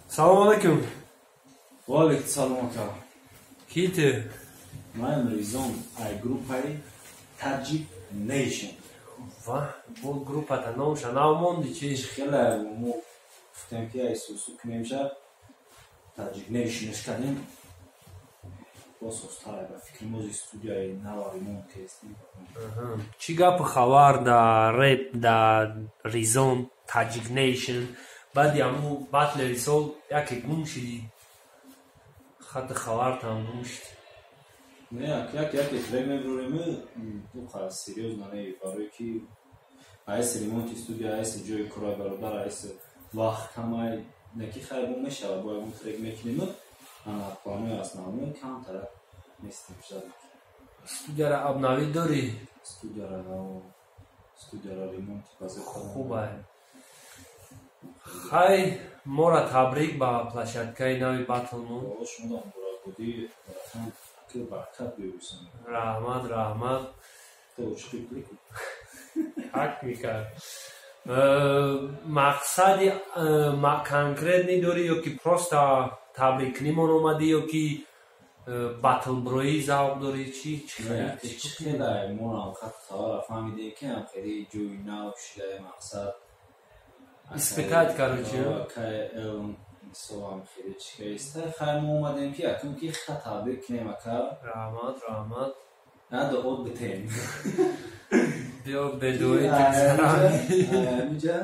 Салом алейкум. Ва алейкум салом, ака. Ки ту? Ман Ризон, ай группаи Tajik Nation. Ва, бо группата номша нав монди чи? Хеле мо гуфтем, ки ай сусу кунемша, Tajik Nation кардем. Боз состара ба фикри мо студияи нава ремонт кестем. Чӣ гапу хабар да реп, да Ризон, Tajik Nation? Баъди ҳаму батлери сол яке гум шидӣ, хати хабартам гум шид. Не, як яке трек мебурем, дуқа серьёзно не, барои ки айс ремонти студия, айс ҷои кора бародар, айс вақт камай, неки хайр, мо мешава, бо ягон трек мекунем, ана планои основной камтара нестем шад. Студияра обновӣ дорӣ? Студияра ремонти база. Хубай. Хай, мора табрик ба площадкаи нави батлмон. Шумо муборакбодӣ, баракат биёрисам. Раҳмат, раҳмат. Ҳак мекард. Мақсади конкретный дорӣ ё ки просто табриккунимон омадӣ, ё ки батлброӣ завқ дорӣ, чи? Чӣ хелай, моам хат хабара фаҳмидем, ки ам хеле ҷои нав шидаи, мақсад испытать, короче. Мисолам хеле чикаиста. Хай, мо омадем, ки акун ки хата табрик кунем, ака. Раҳмат, раҳмат. Надо от битем. Биё, бедои. Амиҷа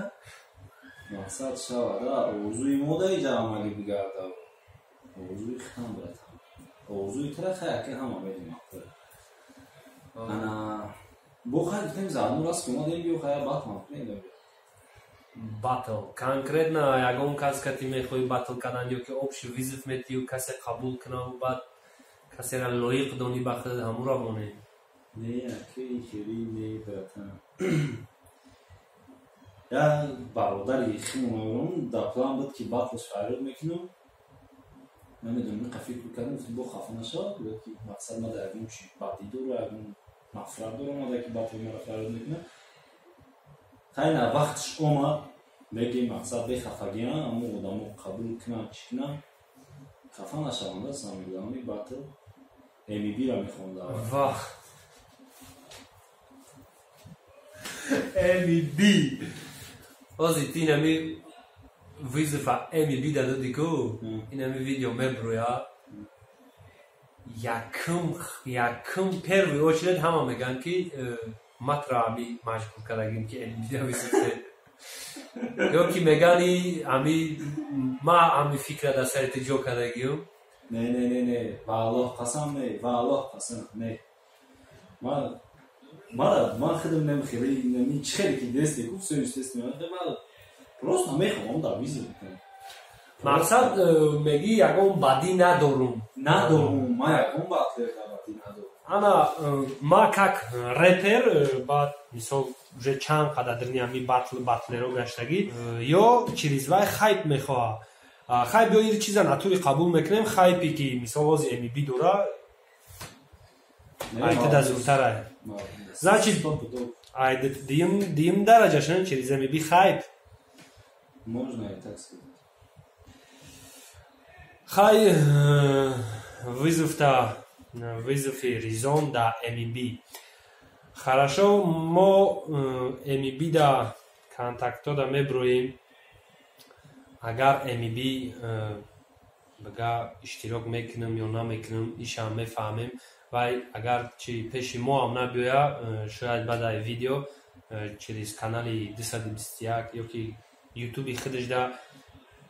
мақсад шавада, орзуи мо да иҷа амалӣ бигарда, орзуи хитам, братан, орзуи тара. Хай, ака, ҳама медонам. Ана бо хай гуфтем, заодно раст ки омадем, биё, хай, батлам кунем. Батл конкретно ягон кас кати мехоҳӣ батл кардан ё ки общий вызов метиҳю касе қабул кунаву баъд касера лоиқ донӣ ба худ, ҳамура монӣ? Не, аки, хели не, братан. Я бародари химонам дар план буд, ки батлш фарёд мекунам. Намедонам, иқа фикр кардам, гуфтам, бо хафа нашавад, ки мақсад ма дар ягон чи бадӣ дора, ягон нафрат дорам, ада ки батл мара фарёд мекунам. Хайна, вақтш омад, мегем, мақсад бехафагиам, аммо одамо қабул кунанд, чӣ кунанд, хафа нашаванда. Самое главное, батл мб-ра мехонда. Ва, мб ҳозир ти инами вызова мб дадоди ку, инами видео меброя, якум первый очередь ҳама мегӯянд, ки матра ами маҷбур кардагим, ки мб вызов, ё ки мегӯянд, ами ма ами фикра дар сари ту ҷо кардагиюм. Не, не, не, не, ва Аллоҳ қасам, не, ва Аллоҳ қасам, не. Мара ман худам нем, хеле неми, чӣ хеле ки десте ку, всё естественно, ман просто мехоҳам дар вызов бикунам. Мақсад мегӣ, ягон бадӣ надорум. Надорум, ман ягон батлер бадӣ надорум. Ана ма как репер, баъд мисол уже чанд қадар дрини ҳами батл батлеро гаштагӣ, ё через вай хайп мехоҳа. Хайп ё ир чиза натури қабул мекунем, хайпе ки мисол ҳози мб дора, айтада зудтара. Значит, ай дуюм дараҷашон через мб хайп. Можно и так сказать. Хай, вызовта, вызови Ризон да мб. Хорошо, мо мб да контактода меброем. Агар мб бага иштирок мекунам ё намекунам, ишам мефаҳмем. Вай агар чи пеши мо ҳам набиёя, шояд баъдаи видео через канали 221 ё ки ютуби худашда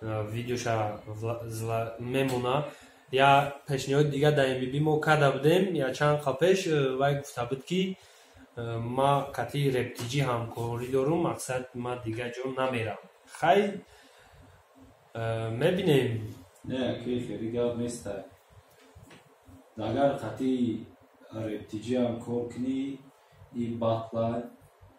видеоша мемона. Я пешниҳоди дигар дар мб мо карда будем я чанд қа пеш, вай гуфта буд, ки ма кати рептиҷӣ ҳамкорӣ дорум, мақсад ма дигар ҷо намерам. Хай, мебинем. Не, ки хеле гап неста. Агар қати рептиҷӣ ҳам кор кунӣ и батла,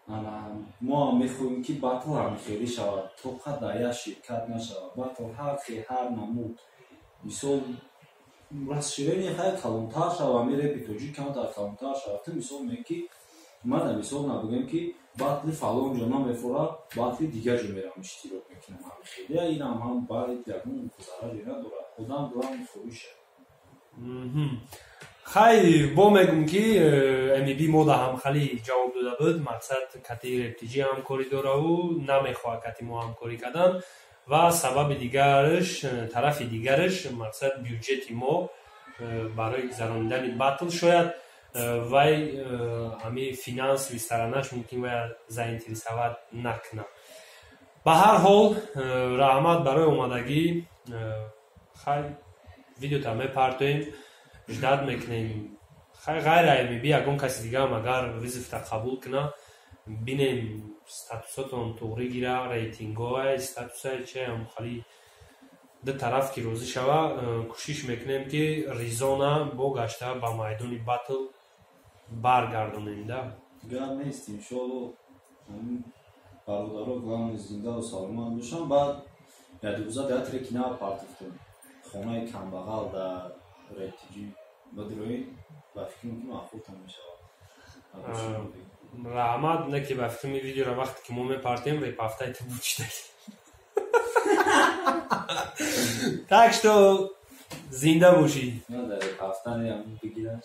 ана мо ҳам мехоҳем, ки батл ҳам хеле шавад, тоқа дар як ширкат нашавад. Батл ҳар хел, ҳар намуд, мисол, расширение хай калонтар шавад, ами репи тоҷик камтар калонтар шавад. Ту мисол мегӯӣ, ки Ман дар мисол набугем, ки батли фалон ҷо намефора, батли дигар ҷо мерам, иштирок мекунам. Ҳами хеле инам ҳам баъд ягон зараре надорад. Одам главный хоҳиша. Хай, бо мегум, ки мб мо да ҳамхали ҷавоб дода буд. Мақсад, кати Рептиҷӣ ҳамкорӣ дораву намехоҳад кати мо ҳамкорӣ кардан. Ва сабаби дигараш, тарафи дигараш, мақсад, бюҷети мо барои гузаронидани батл шояд вай ҳами финансовый сторонаш мумкин вай заинтересовать накунад. Ба ҳар ҳол, раҳмат барои омадагӣ. Хай, видеота мепартоем, ждать мекунем. Хай, ғайр АМБ ягон каси дигаам агар вызовта қабул куна, бинем, статусотон туғрӣ гира, рейтингҳоай, статусай чиам, хали ду тараф ки розӣ шава, кӯшиш мекунем, ки Ризона бо гашта ба майдони батл баргардонем да. Гап нест, иншоалло. Бародаро главное зиндаву саломат бошанд. Баъд ядирӯза дар треки нав партофтем, «Хонаи камбағал», дар Рептиҷӣ бадирои. Ба фикрам, ки маъқултон мешавад. Раҳмат. Не ки ба фикрам, видеоро вақте ки мо мепартем, репафтаи ту бучидаги. Так что зинда бошӣ. Дар репафтани бигирад.